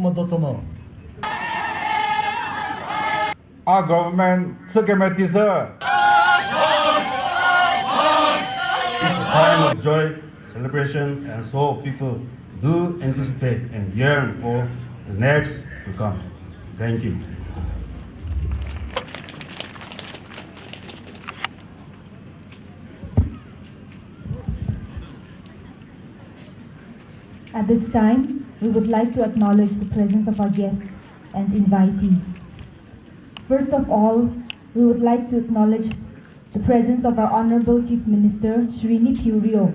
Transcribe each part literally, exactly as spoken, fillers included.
Modotono. Our government, sü kemeti sü. It's a time of joy, celebration, and so people do anticipate and yearn for the next to come. Thank you. At this time, we would like to acknowledge the presence of our guests and invitees. First of all, we would like to acknowledge the presence of our Honorable Chief Minister, Shri Neiphiu Rio.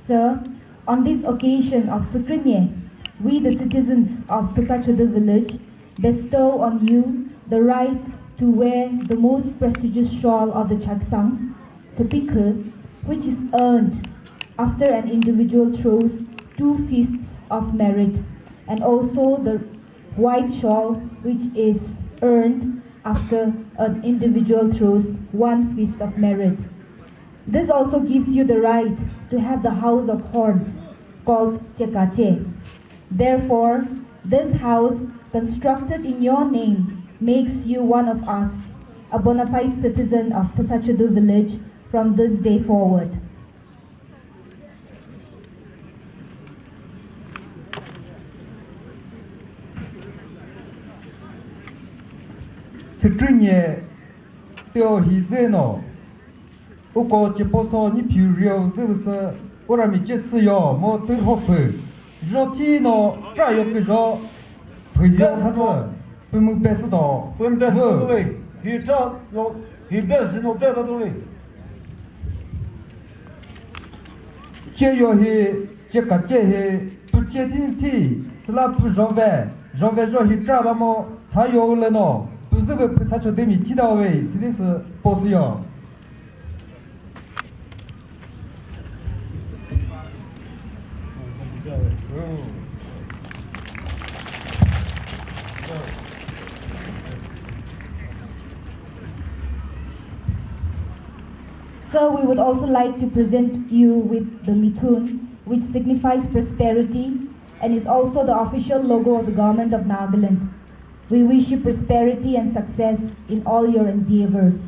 Sir, on this occasion of Sükrünye, we, the citizens of Phusachodu village, bestow on you the right to wear the most prestigious shawl of the Chakhesangs, the Pikhu, which is earned after an individual throws two feasts of merit, and also the white shawl, which is earned after an individual throws one feast of merit. This also gives you the right to have the House of Horns, called Chekache. Therefore, this house, constructed in your name, makes you one of us, a bona fide citizen of Phusachodu village from this day forward. Sükrünye teo hi zeno, uko Cheposo Neiphiu Rio züvüsü urami chesü yo mo tühopü. Jothi no pra yo küjo püyo khasü pümü pesü do. Pümü pesü do we. Hi tra lo, hi pesü no pe do we. Che yo hi, che ka che hi, pü che thi thi, tsüla pü zhove, zhove zho hi tra da mo, tha yo le no, pü zü ve pü sa cho de mi thi da we, thi de sü po sü yo. So we would also like to present you with the Mithun, which signifies prosperity and is also the official logo of the Government of Nagaland. We wish you prosperity and success in all your endeavors.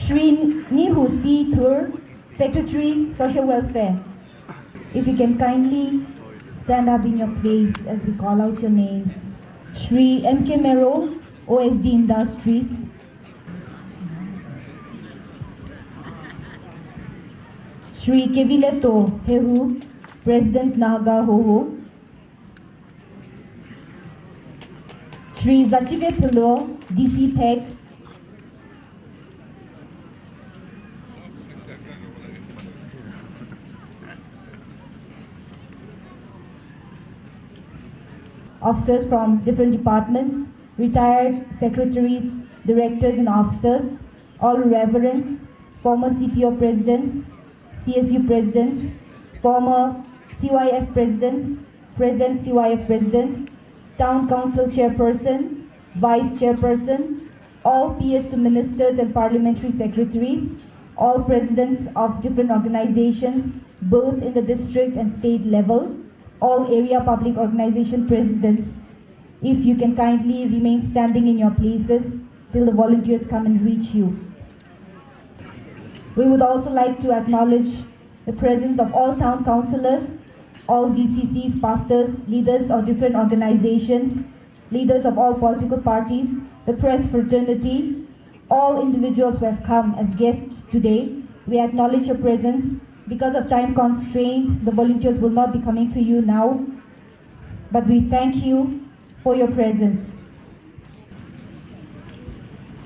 Shri Nihu C Thur, Secretary, Social Welfare. If you can kindly stand up in your place as we call out your names. Shri M K Mero, O S D Industries. Shri Kevileto Hehu, President Naga Hoho. Shri Zachive Philo, D C Phek. Officers from different departments, retired secretaries, directors and officers, all reverends, former C P O presidents, C S U presidents, former C Y F presidents, present C Y F president, town council chairperson, vice chairperson, all P S to ministers and parliamentary secretaries, all presidents of different organizations, both in the district and state level, all area public organization presidents, if you can kindly remain standing in your places till the volunteers come and reach you. We would also like to acknowledge the presence of all town councillors, all V C Cs, pastors, leaders of different organizations, leaders of all political parties, the press fraternity, all individuals who have come as guests today. We acknowledge your presence. Because of time constraint, the volunteers will not be coming to you now, but we thank you for your presence.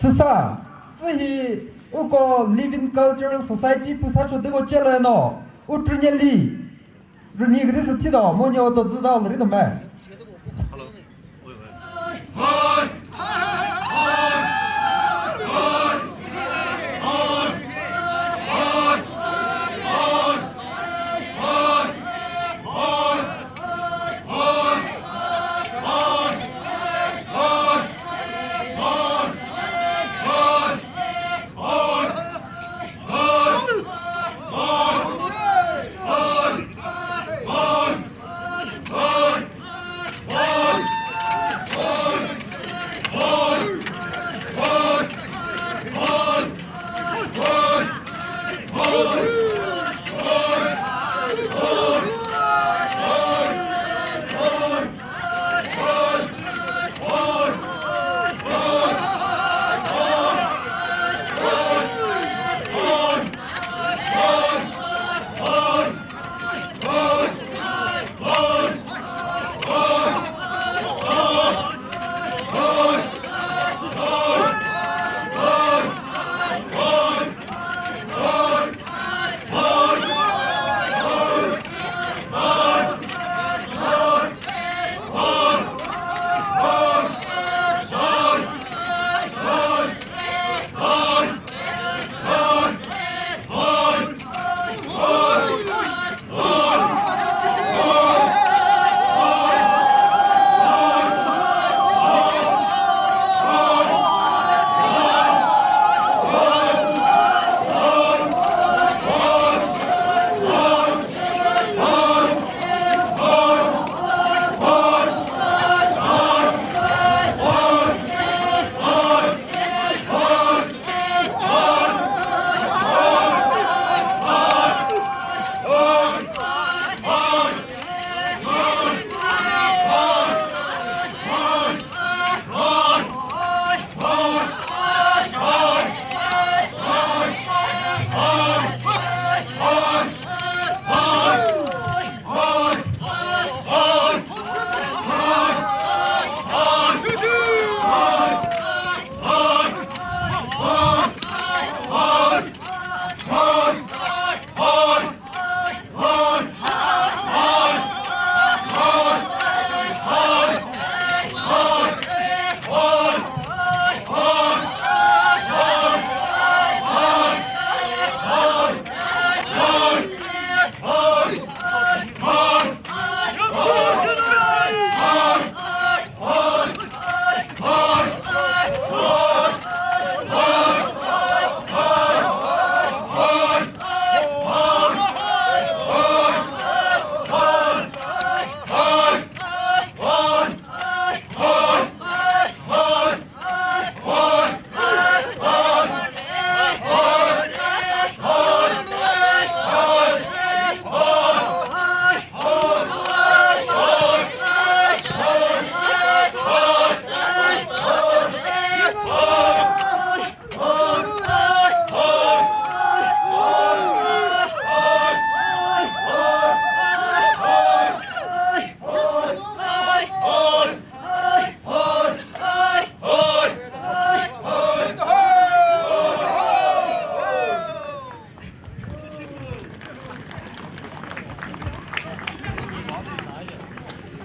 Süsa, tsühi uko Living Cultural Society püsa cho debo chele no, utrünyeli, rünyi gidi sü thido, monyo to züda lüri do me.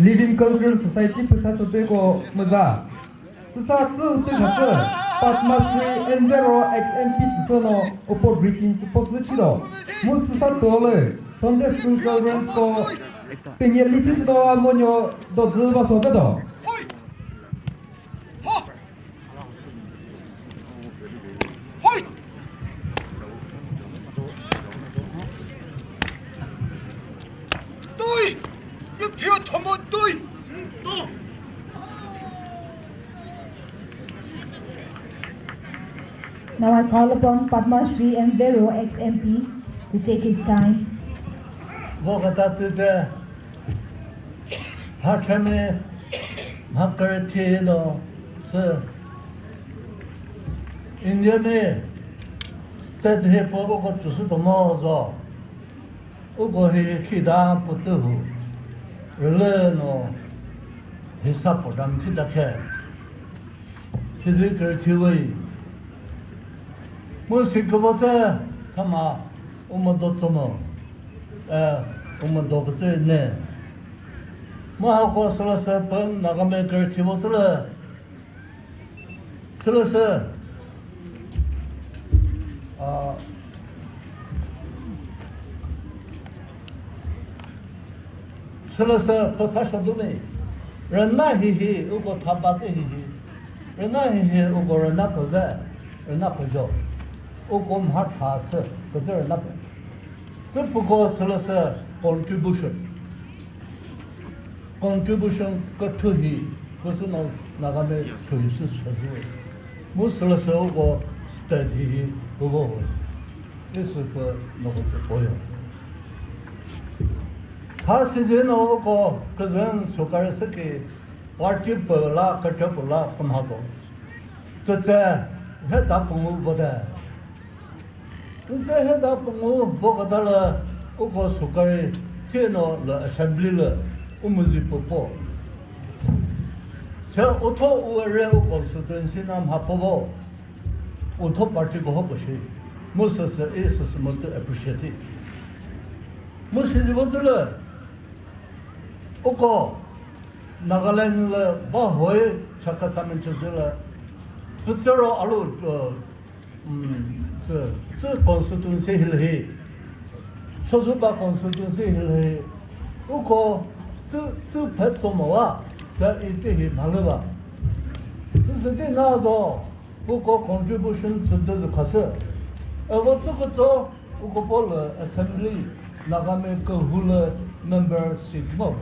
Living Cultural Society püsa tüpeko müza. Süsa tsü sü khasü Padma Shri N zero X M P tsüsüno upo greeting süpo sü chido. Mu süsa tole Sunday School Children's ko tenyeli chisüdo amonyo do zü ba so kedo. Hoi! Tui! Ye phio thomo tui! Now I call upon Padma Shri M Vero, X M P, to take his time. Vo kata tüte. Mha thümi, mha kürüthi no sü India mi state hi pü uko tüsü tomo zo. Uko hi khita pütü hu. Rülü no hisa program thita khe. Sizi kürüthi wei. Mu si kübo te thüma u müdo tsono. Eh, u müdo kütsü ne. Mu hako sülüsü pü Nagami kürüthi bo sülü. Sülüsü. Ah, sülüsü püsa shadumi. Rüna hihi, uko thaba te hihi. Rüna hihi, uko rüna püve, rüna püjo. Uko mha thasü, püzü rüna pü. Süpuko sülüsü contribution. Contribution küthu hi, küsü no Nagami thuhi sü sü. Mu sülüsü uko state hihi, uko. Isüpü noko tsü poyo. Tha sizi no ko küzün sukari süki party pü la, kükre pü la kümhako. Tütse he ta pungu bote. Tütse he ta pungu bokata la uko sukari thino la assembly la umuzi pü po. Se utho uwe re u constituency na mha po bo. Utho party ko ho ko shi. Mu sü sü i sü sü mu tü appreciate. Mu sü ji bo zü lü. Uko Nagaland lü ba hoi Chakhesami chü zü lü. Pütsero alu, uh, mm, sü, sü constituency hilü hi. Chozuba constituency hilü hi. Uko sü, sü phe tso mo wa. Sü i ti hi mha lü ba. Sü sü ti na zo. Uko contribution tsüdü zü khasü. Evo tsü kütso, uko polo assembly, Nagami kühulü member seat ngo.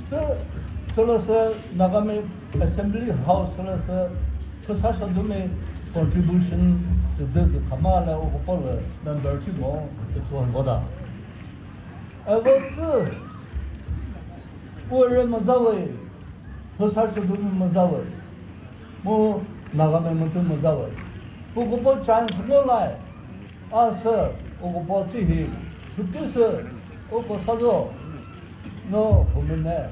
Sü, sülüsü Nagami assembly house sülüsü, sü sasha dumi contribution tsüdü zü khama le uko polo member seat ngo, tsü ngo da. Evo tsü, pu ri müzawei, phu sa shüdumi müzawei, mu Nagami mütü müzawei. Pu küpo chance no lai, a sü, u küpo tsü hi, chuti sü, u ko sa zo, no, pu mine.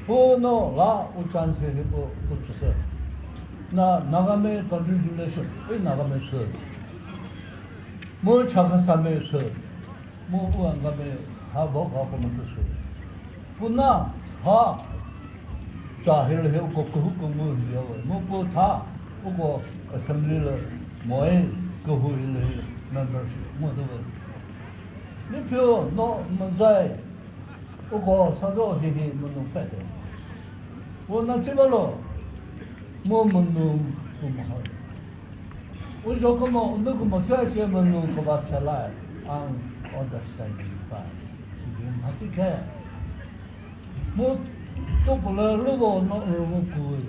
Pu no la u chance hi pu, pu tsü sü. Na, Nagami congratulation, i Nagami sü. Mu Chakhesami sü. Mu u Angami ha vo kha ko mütü sü. Puna ha cha hil hil ko kühu ko mu hil ya we. Mu pu tha u ko assembly lü moi kühu hil hil membership mu de we. Ni pyo no müzai u ko sa do hi hi mu nu pe de. U na chi ba lo mu mu nu ku ma ha. Ujo kümo, unu kümo, chua chua manu küba sela, ang understanding pa. Sijin hati khe. Mu, tupula lubo no rumu kui.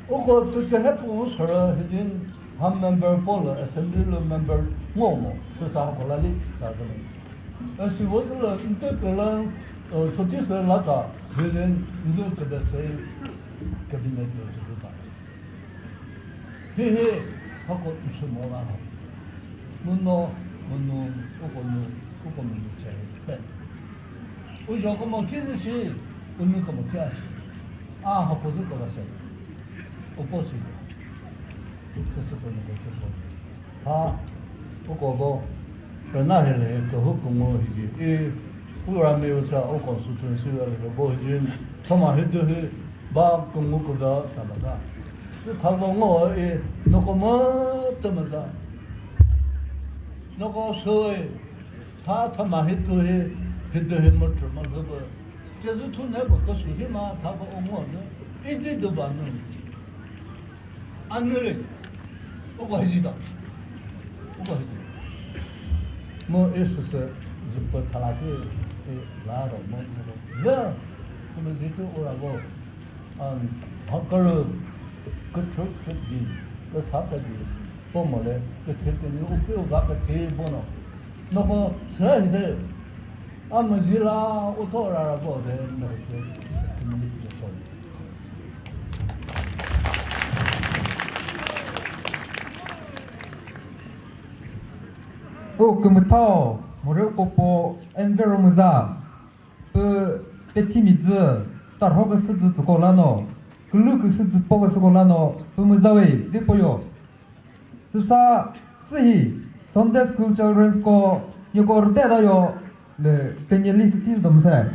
Uko tu che he pu sara hijin ham member polo, assembly lo member ngomo, susa kolali, ta kami. Asi wo tu lo, inte pela, eh, choti se la ta, hijin, inte kebe se, cabinet lo se ta. Hihi, hako isü mo la ho. Muno, munu, uko nu, uko munu che pe. Ujo ko mo kizi shi, unu ko mo kia shi. A hako zu ko la se. Upo si. Kusu ko ni ko kusu. Ha, uko bo. Rüna hele, kühu küngu hiji, i, u rami usa, u constituency wa lü bo hiji, thoma hi dü hi, ba küngu küda sa ba ta. Sü thalo ngo i, noko mütü müza. Noko sui, tha thoma hi tu hi, hi dü hi mütü ma zü bü. Jesu thu ne bo ko su hi ma, tha ko o ngo nü, i di dü ba nü. Anüri, uko hizi do. Uko hizi. Mu Isu sü züpü thalaki, i, la ro, mo, mo, ro. Zü, kumu zitu ura bo. An, hakarü, küthrü, küthrü di, küsa ka di, po mo le, küthrü küthrü, upi uga küthrü bono. Noko, sü hizi, a müzila, utho rara bo de, noko, küthrü, küthrü, küthrü. O kümüthao, mure popo, envero müza, pü pethimizü, tarho küsüzü tsüko lano, külü küsüzü po küsüko lano, pü müza we, di poyo. Süsa, tsühi, Sunday School Children's ko, yoko rüte da yo, le, penyeli sisi domse.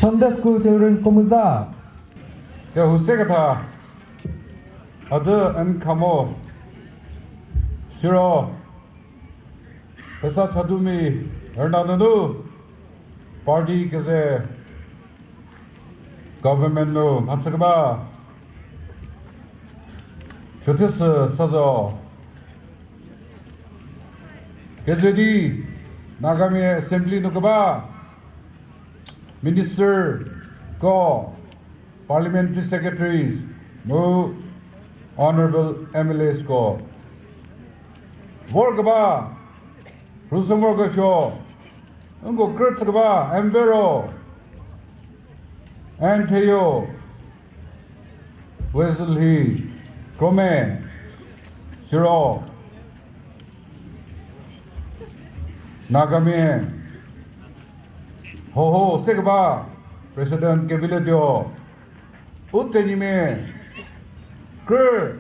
Sunday school children kümüza. Ke huse katha. Adı en kamo. Siro. Pesa chadumi. Hernanunu. Party keze. Government nu matsükba. Chutüsü sazo. Kejedi Nagami Assembly nu küba Minister ko Parliamentary Secretaries mu Honorable M L As ko. Vor küba Rusumor Kasho. Ngo kürtsü küba Enviro. Entheyo. Wesley, Krome, Siro, Nagami, Hoho, Sekba, President Keviletio, Utenime, Kre,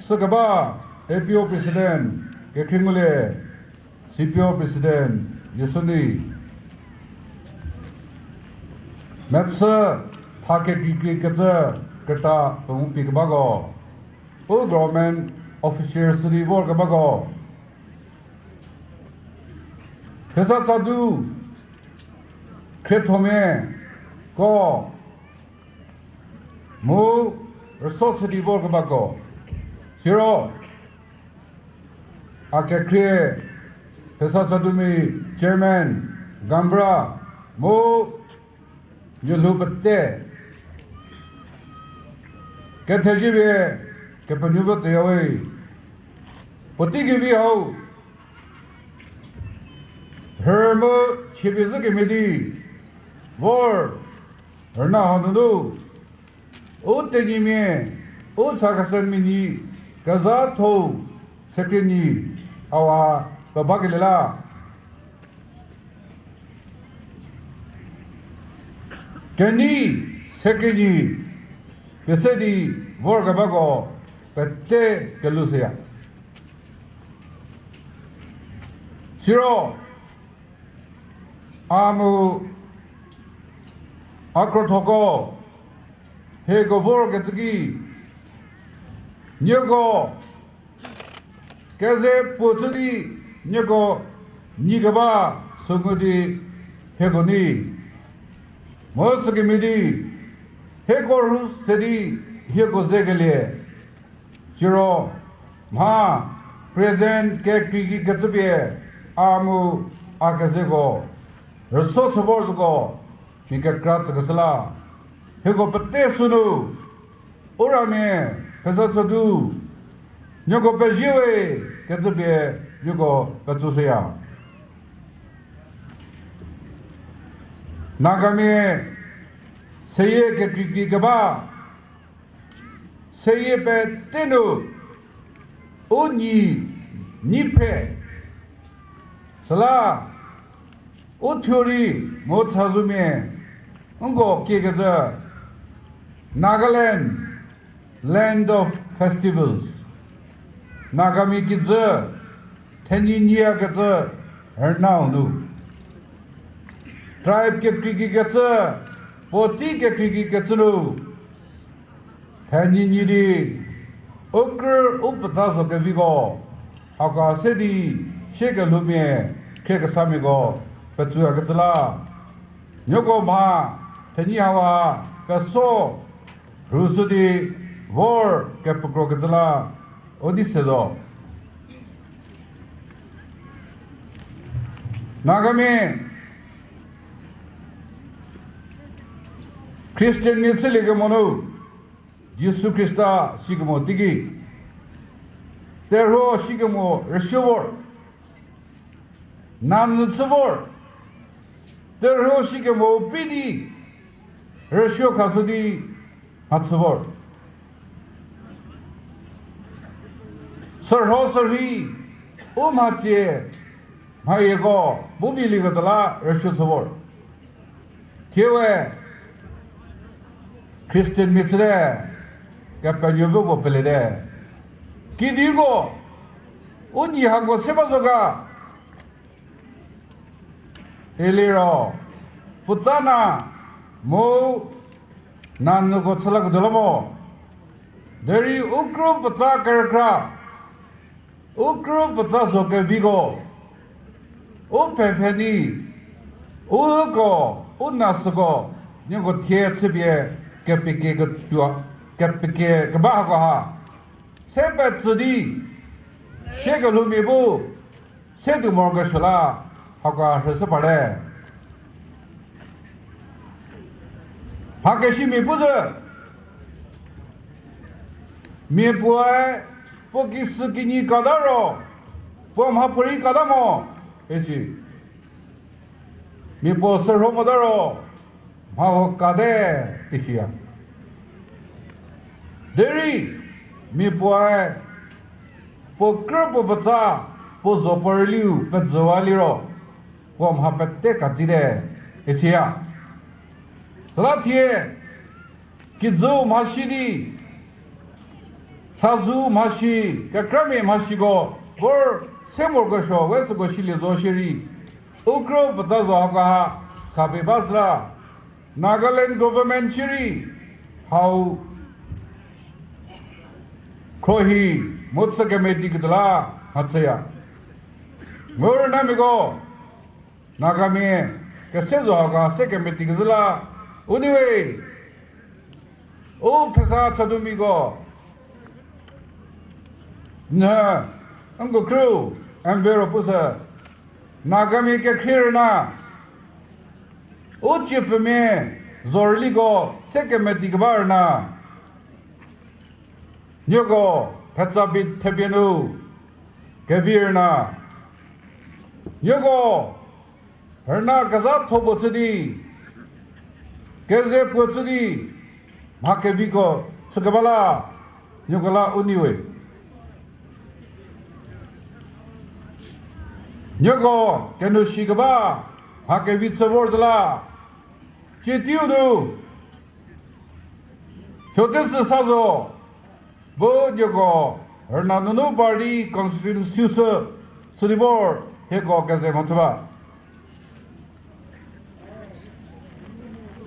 Sekba, A P O President, Kekringule, C P O President Yusuni, Metsü, Thake Kiki Ketse, Keta, Pungpi Kebago, U Government Official Sri Vor Kebago, Kesa Sadu, Krethome, Ko, Mu, Resource Sri Vor Kebago, Siro, Akekre, Pesa Sadumi Chairman, Gambra, Mu, Nyulu Pete, Kethejibe, Kepenyuba Tseyawe, Potiki Vihau, Hermo, Chibizuki Midi, Vor, Rna Hanunu, U Tenyimi, U Tsakasan Mini, Kaza Tho, Sekrini, Awa, Babakilila. Keni, Sekrini, Pesedi, Vor Gabago, Pete, Kelusia. Siro, Amu, Akrothoko, Hego Vor Ketsiki, Nyego, Keze Putsudi, Nyego, Nigaba, Sungudi, Hego Ni, Mosukimidi, Hego Ru Sedi, Hego Zegelie, Siro, mha, present ke kiki ketsüpie, amu, akezeko, resource support ko, mi ke kra tsükesela. Hiko pete sunu, urame, pesa tsüdu, nyoko pejiwe, ketsüpie, nyoko petsuseya. Nagami, seye ke kiki keba, Seyipetenu, u nyi, nyi phe, süla, u theory, mo chazumi, ngo kiketsü, Nagaland, land of festivals. Nagami kitsü, thenyi nyiya ketsü, hernau nu. Tribe ke kriki ketsü, poti ke kriki ketsü nu. Thani nyiri, ukrü upatsa so keviko, haka sedi, sheke lumie, khe kesami ko, petsuya ketsüla. Nyoko ma, thani hawa, peso, rusudi, vor, kepukro ketsüla, odi sedo. Nagami, Christian mi tsüli ke monu, Jisu Krista shikemo tiki. Terho shikemo reshivor. Nanzütsüvor. Terho shikemo pidi. Resho khasudi hatsüvor. Sürho sürhi umhache mhayeko bubili gadala resho süvor. Thiwe Christian mitsüde, Kepenuopfü ko pelede. Kidiko, u nyi hako seba zoka. Iliro, putsana, Mu nanüko tsüla küdolamo. Deri ukru pütsa kürkra. Ukru pütsa so küviko. U phepheni. Uko. U nasüko. Nyoko thie tsüpie. Kepike kütua. Kepike kübako ha. Sepetsüdi. Shekelumi bu. Sedu morga shula hako rhüsü pare. Hakeshimi püzü. Mi puae po kisü kini kadaro. Po mha puri kadamo. Esi. Mi po sürho madaro. Mha ho kade tishia. Deri mi puae po krü po pütsa po zo po riliu pezüwa liro po mha pete katside esia. Sala thie kizu mha shidi, sazu mha shi, kakrami mha shiko vor semor ko sho we süko shili zo shiri. Ukro pütsa zo hako ha khapi basra. Nagaland government shiri hau khohi mutsa committee kütüla hatsaya. Ngur namiko Nagami kese zo hako ha se committee küzüla uniwe u phesa chadumiko. Nhe, ngu kru, enviro püsü. Nagami kekhirna. U chief mi zorliko se committee kübarna. Nyoko phetsa bit thepinu. Kevirna. Nyoko Rüna kaza thobo tsüdi, keze pütsüdi, mha keviko tsükabala, nyukola uniwe. Nyuko kenu shikaba, mha kevi tsüvor zala, chitiudu, chotesü sazo, bu nyoko rüna nunu party constituency sü sülibor heko keze mhatsüba.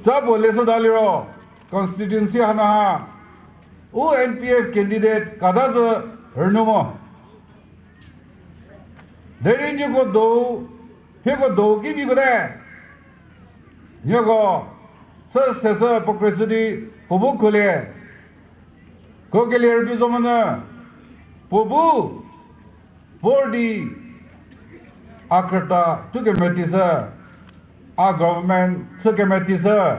Tsa bu lesü daliro constituency hana ha u N P F candidate kada zü rünumo. Deri nyoko do, heko do ki bi kode. Nyoko, sü sesü hypocrisy di pubu khule. Ko kelir bi zomana pubu, por di akrata tu kemeti sü, a government sü kemeti sü.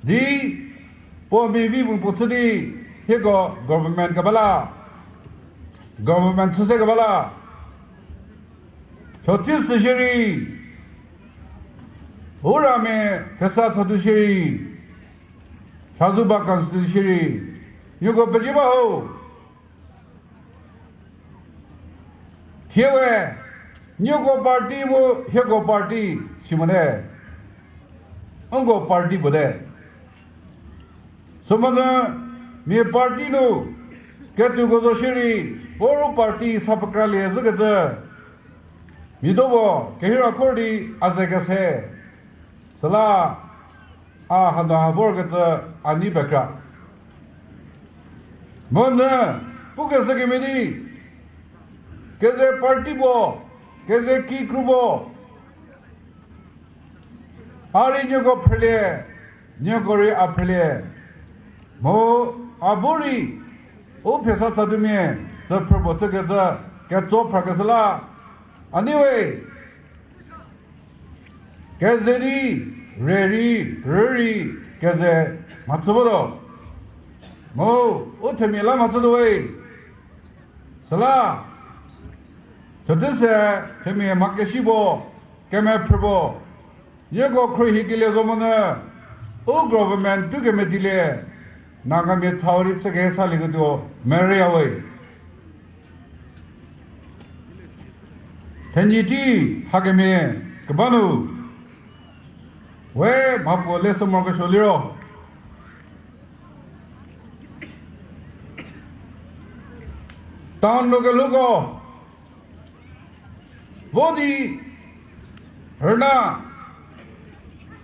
Di, po mi vi mung putsü di, hiko government kabala, government süse kabala, chochi sü shiri, urami kesa chotu shiri, sazuba constitution shiri, yuko pejiba ho. Thiewe, nyoko party mu hieko party shimane, ongo party bude. Sümane, mi party nu, ketu gozo shiri, oru party sapakra le zükete. Mi dobo, kehira khordi, azekese. Süla, a hanu ha vor kütsü ani bekra. Mone, pu küsü kümüdi, küzü party bo, küzü ki kru bo, ari nyoko phele, nyoko ri a phele. Mo aburi, o phesa tsadumi, tsü phrübo tsü küzü, kütso phra küsüla. Anyway, küzüri, reri, rüri, küzü, matsübo do. Mo, o thümi la matsü do we. Süla, thütüse, thümi makeshibo, keme phrübo. Yeko khruhi kile zomone, o government tu keme dile, Nagami thauri tsüke sali kudu, meri away. Thenyi ti hakemi kübanu. We mhapo le sümor küsho liro. Town lo küluko. Vodi rüna.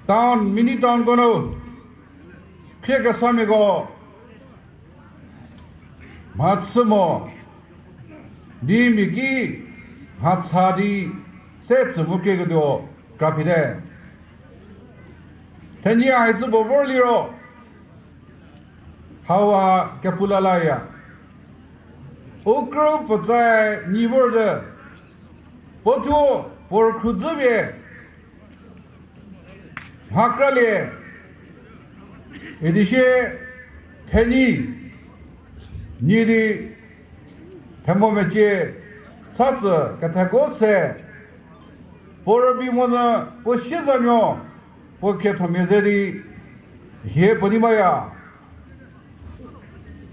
Town, mini town kono, khe kesamiko, mhatsümo, di miki, mhatsa di, se tsümu khe kedo, kapide. Thenyi ahitsü bobor liro, hawa kepulala ya. Ukru putsae nyi vorze, pothu por khuzübe, mhakrali, idishe thenyi, nyidi, thembo meche, satsü, ketheko se, porobi mona, po shizanyo, po ketho mezeri, hie ponimaya.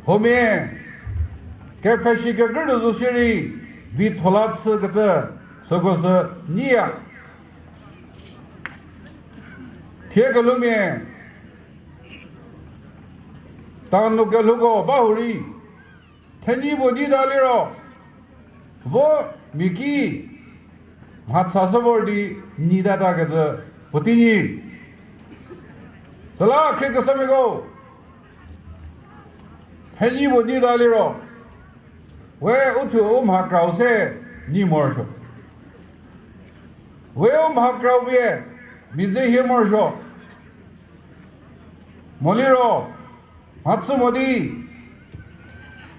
Home, kepheshi kekre lü zu shiri, vi thola tsü ketsü, soko sü niya. Thie kelumi, tanu keluko bahuri, thenyi bo nyi da liro, vo miki, mhatsa sü vor di nyi da ta ketsü, puti nyi. Sala kri kesamiko, thenyi bo nyi da liro, we uthu u mhakrau se nyi morsho. We u mhakrau bie, mize hie morsho. Moliro, mhatsü modi,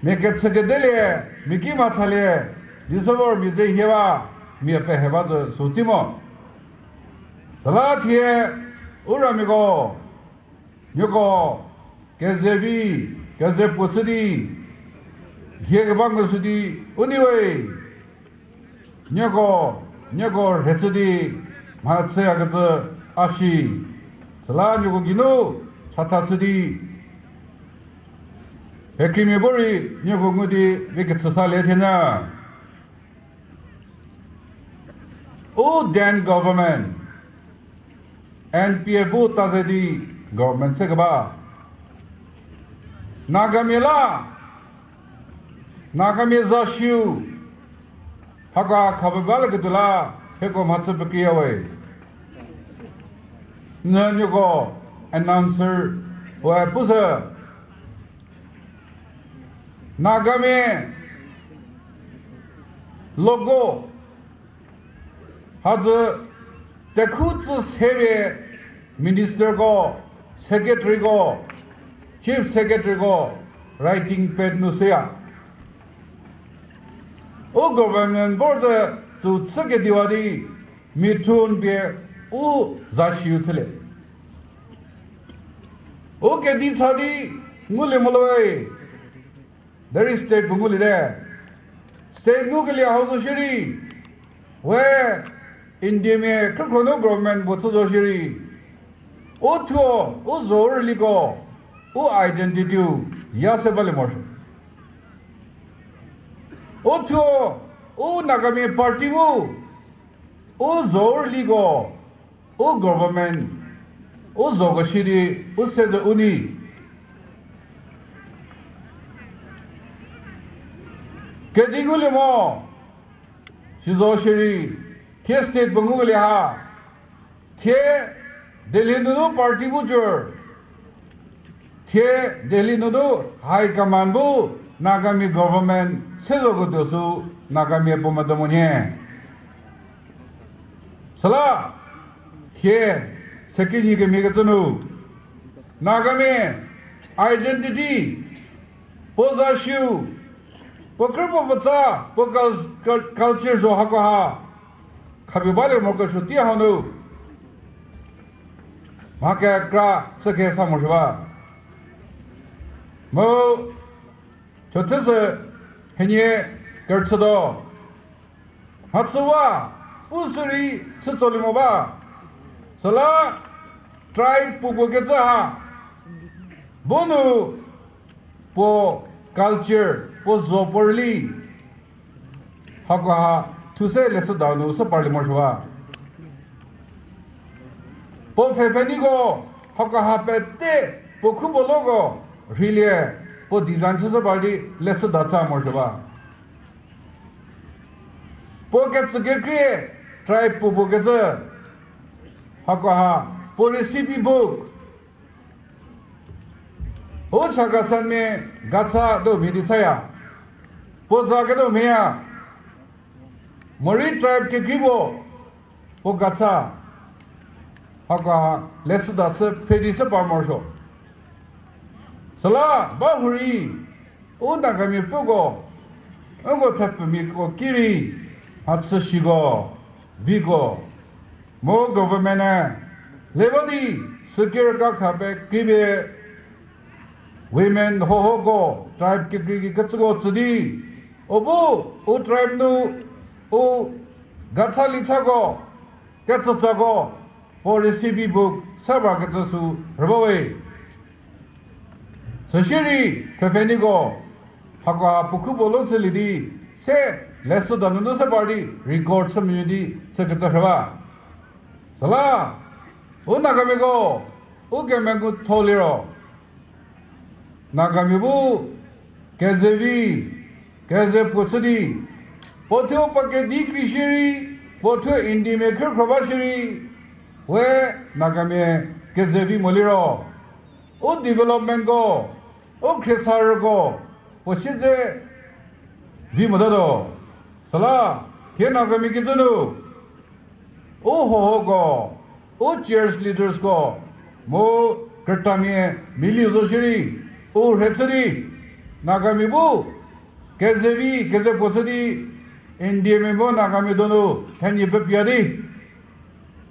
mi ketsü kedele, miki mhatsale, disovor mize hieva, mi ape heva zü sutsimo. Sala thie, uramiko, nyoko, kezevi, keze putsüdi, hie kebang südi, uniwe. Nyoko, nyoko rhetsüdi, mhatsü ya ketsü ashi. Sala nyoko ginu, chatha tsüdi. Hekrimi bori, nyoko ngudi, vi ketsü sa le thena. U then government, N P F bu tazedi government se keba. Nagami la, Nagami zashiu, haka khababala kedula, heko mhatsü pekriya we. Nanyoko announcer, we pusa. Nagami logo, hadzü tekhu tsü seve minister ko, secretary ko, chief secretary ko, writing pad nu seya. U government board tsü tsü kediwa di mithun pie u zashiu tsüle. U kedi tsadi ngule moloi. There is state bu nguli de. State ngu kele hauzo shiri. We India mi kükro no government bu tsüzo shiri. U thuo, u zor liko, u identity u ya se bale mor. U thuo, u Nagami party mu, u zor liko, u government, u zoko shiri, u sede uni. Kedi nguli mo, shizo shiri, thie state bu nguli ha, thie Delhi nunu party bu jur, thie Delhi nunu high command bu Nagami government sezo kutu su Nagami bu madomo nye. Sala, thie, second yi kemi ketsünu. Nagami identity, po zashiu, po kürpo po tsa, po cul-, cul-, culture zo hako ha. Khabi bale mo ko shuti hanu. Mhake kra, seke sa mo shiba. Mo, chotsese, henye, kertsüdo. Mhatsüwa, u süri sü tsoli mo ba. Sala tribe pupu ketsü ha. Bonu po culture, po zo po rili. Hako ha thuse lesü dau nu sü parli mo shuwa. Po phephe ni ko, hako ha pete, po khu po lo ko, rhile, po design sü sü parli lesü da tsa mo shuwa. Po ketsü kekri, tribe pupu ketsü, hako ha, Policy bi book. O Chakhesangmi Gacha do mi di saya. Poza ke do mi ya. Mori tribe ke gribo. Po Gacha. Haka lesü da sü pedi sü pa morsho. Sala ba huri. O Nagami pfuko, uko thepümi ko kiri, hatsü shiko, viko, mo government e, levadi, secure ka khape kibe, women ho ho ko, tribe ki ki ki kütsüko tsüdi, obu, o tribe nu, o Gacha Licha ko, kütsütsüko, po recipe book saba kütsü su rübawe. Süshiri phepheniko hako ha pukhu bolo sülidi se lesü danunu se party record sümüyudi se kütsü rüba. Sala, u Nagamiko, u kemengu tholiro. Nagami bu, küzüvi, küzü püsüdi, pothu pake di krishiri, pothu indi me khür khroba shiri, we Nagami küzüvi moliro. O development ko, o khresar ko, poshizü vi modado. Sala, thie Nagami kizünu. O hoho ko, o church leaders ko, mo kürtami mili zo shiri, o rhetsüdi, Nagami bu, küzüvi, küzü püsüdi, India mi bo Nagami donu, thenyi pepia di.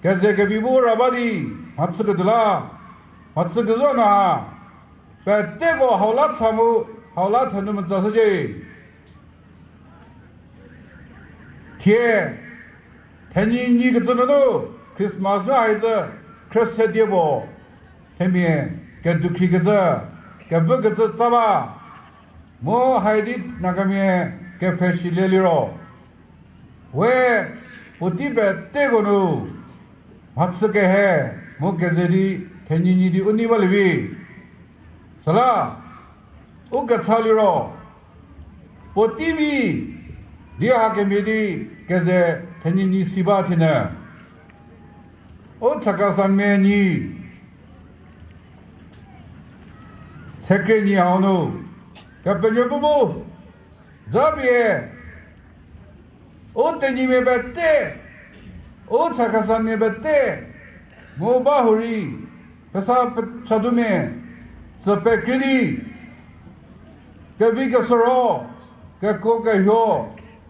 Küzü kübi bu raba di, matsü küdüla, matsü küzona, pete ko haula tsamu, haula thenu mutsa sü je. Thie, thenyi nyi kütsü nunu, Christmas nu haizü, Christmas diebo, themi, küdükri kütsü, kübü kütsü tsaba, mo haidi Nagami, küfeshi leliro. We, puti pete konu, matsü kühe, mo küzüdi, thenyi nyi di uni balivi. Sala, u kütsa liro, po T V, di ha kemi di küzü thenyi nyi siba thine. O Chakhesangmi nyi, secretary nyi haunu, küpenyo bubu, zabie, o Tenyimi pete, o Chakhesangmi pete, mo bahuri, pesa pe-, chadumi, sü pekrini, küvi küsüro, küko kühio,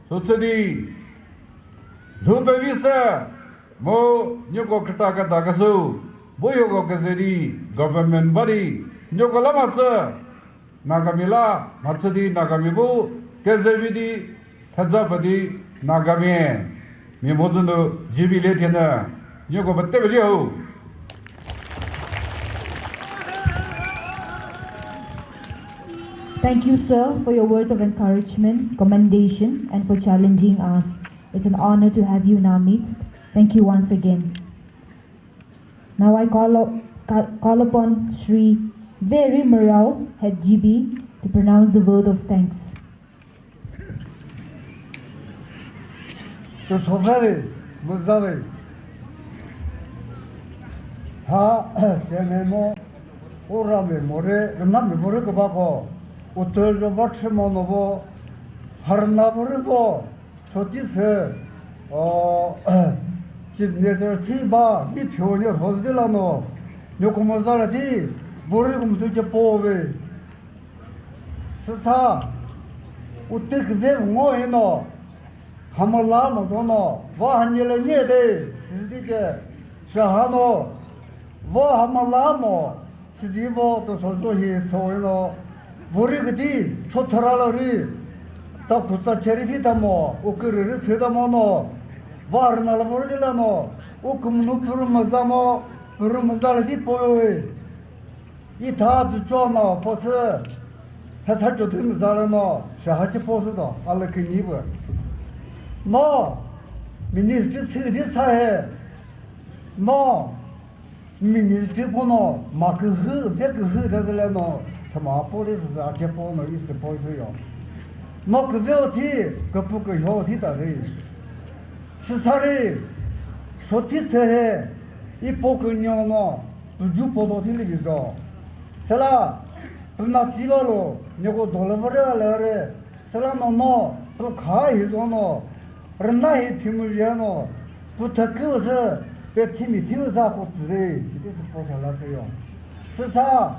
süsüdi, lhu pevi sü, mo nyoko küta küta küsü, bu yoko küzüdi, government body, nyoko lama sü, Nagami la, matsüdi Nagami bu, küzüvi di, thüzapüdi Nagami. Mi mozünu G B le thina, nyoko bate bali ho. Thank you, sir, for your words of encouragement, commendation, and for challenging us. It's an honor to have you in our midst. Thank you once again. Now I call, up, ca-, call upon Shri Very Murao, Head G B, to pronounce the vote of thanks. Tüsoveri, müzari. Ha, tememo, urami mori, nami mori kubako, utörjo batri monobo, harna mori bo, Sotise, o, Chief Minister thi ba, mi phone hosde la no, nyo kumo zala thi, bori kum tu che pove. Sitha, utte kve ngo hino, hamala mo dono, va hanyele nye de, sidi che, shahano, va hamala mo, Sizi vo to so zo hi so ino, vori küti, so thara la ri, ta kutsa cheri thi ta mo, u kiri ri thü ta mo no, var na la vori la no, u kumnu puru maza mo, puru maza la di po yo e. I tha zu cho no, po sü, tha tha cho thi maza la no, sha ha chi po sü do, ala kini bu. No, ministry sü di sa he, no, Ministry pono ma kühü, ve kühü thazüle no, thüma po de sü ache pono isi po sü yo. No küve o thi, küpu kühyo thi ta ri. Sü sari, so thi sehe, Ipo künyo no, püju podo thili bizo. Sela, püna tsilo lo, nyoko dole vare vale re. Sela no no, pü kha hi zo no, rüna hi thimu ye no, pü thakü se, pe thimi thimu sa ko tsire, siti se po sala se yo. Sisa,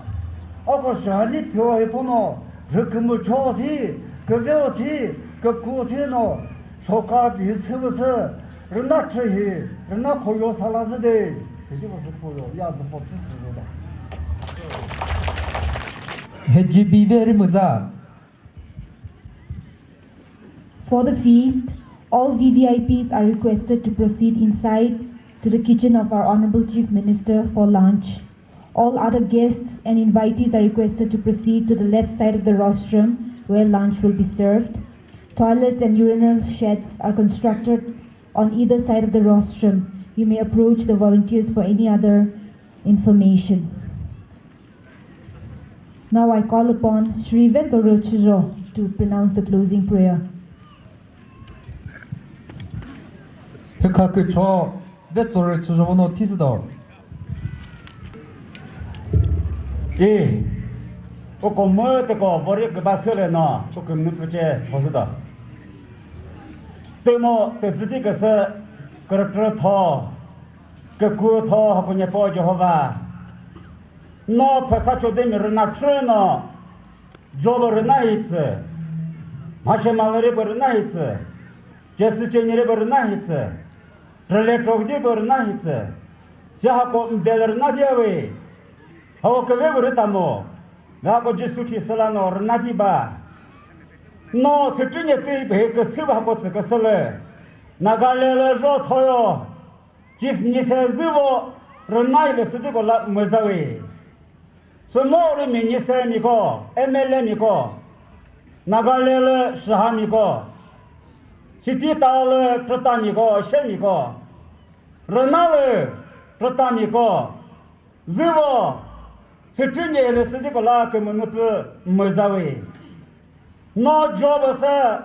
ako shani pyo hi po no, rükümü cho thi, küveo thi, küku thi no, soka pi tsüvü se, rüna chü hi, rüna khoyo sala se de. He G B very much. For the feast, all V V I Ps are requested to proceed inside to the kitchen of our Honorable Chief Minister for lunch. All other guests and invitees are requested to proceed to the left side of the rostrum where lunch will be served. Toilets and urinal sheds are constructed on either side of the rostrum. You may approach the volunteers for any other information. Now I call upon Shri Vetsoro Chizho to pronounce the closing prayer. Phekha kücho Vetsoro Chizho no thisüdo. I, uko mütüko vori küba süleno, ukümnü püche thosüdo. Tümo tüzüti küsü kürütürü tho, küku tho, hakunyepo Jehovah. No phesa chodemi rüna chü no, Job rüna hitsü, mhashe malüri pü rüna hitsü, chesü chenyeri pü rüna hitsü, rüle trokdi pü rüna hitsü, si hako mbel rüna diawe, hako küve pü rütamo, ve hako Jisu Khrista la no rüna diba. No sütünye tüi pü küsü ba hako tsü küsülü, Nagaland lü jo thoyo, Chief Minister züvo rüna ile sütüko la müzawe. Sümo ri minister miko, M L A miko, Nagaland lü shüha miko, city town lü prüta miko, she miko, rüna lü prüta miko, züvo sütünye ile sütüko la kümünü pü müzawe. No Job sü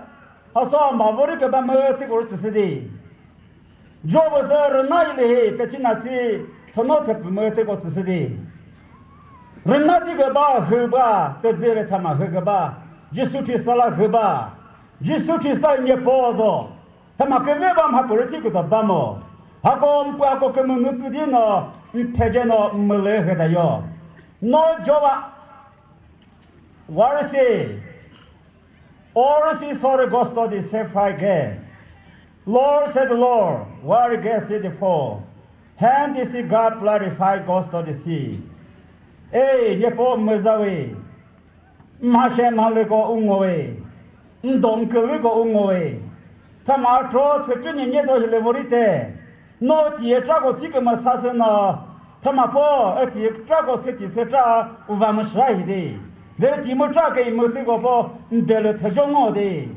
hasa mavori küba mütüko tsüsüdi. Job sü rüna ile hi petinati thono thepü mütüko tsüsüdi. Rüna di küba hüba, tüzire thüma hü küba, Jisu Khrista la hüba, Jisu Khrista nyepo zo, thüma küve ba mha pürüthi küto bamo. Hako mpü hako kümünü püdi no, mphece no mülü hüda yo. No Job a, Warisi, Orisi sori gosto di sefai ge. Lord said, Lord, where get see the fall? Hand is God glorified gosto di see. Ei, nyepo müzawe. Mhashe maliko ungowe. Ndom küliko ungowe. Thüma tro tsütü nyenye do hile vorite. No tiye trako tsi küma sasü no, thüma po, e tiye trako se ti se tra uva mü shra hi de. Veri ti mü tra ke mütüko po, ndele thejo ngo de.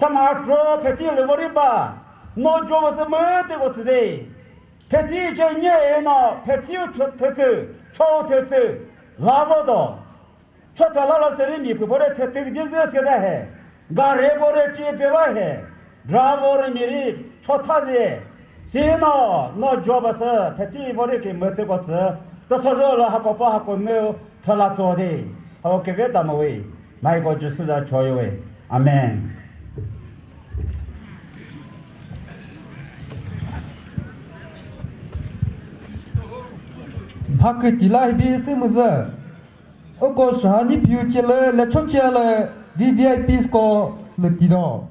Thüma tro pheti le vori ba, no jo se mütüko tsü de. Pheti che nye e no, pheti u thü-, thütsü, cho thütsü, la vo do. Chotha lala seri mi pü pore thethik di zü sede he. Gari pore chi deva he. Dra pore mi ri chotha zi. Si no, no Job sü phethi pore ki mütü ko tsü. Tüso ro la hako pa hako nü thüla tso de. Hako keve ta mo we. Mai ko Jisu za choyo we. Amen. Bhakti la hi bi se müzü. Uko shahani piu chele le chochele V V I Ps ko le tido.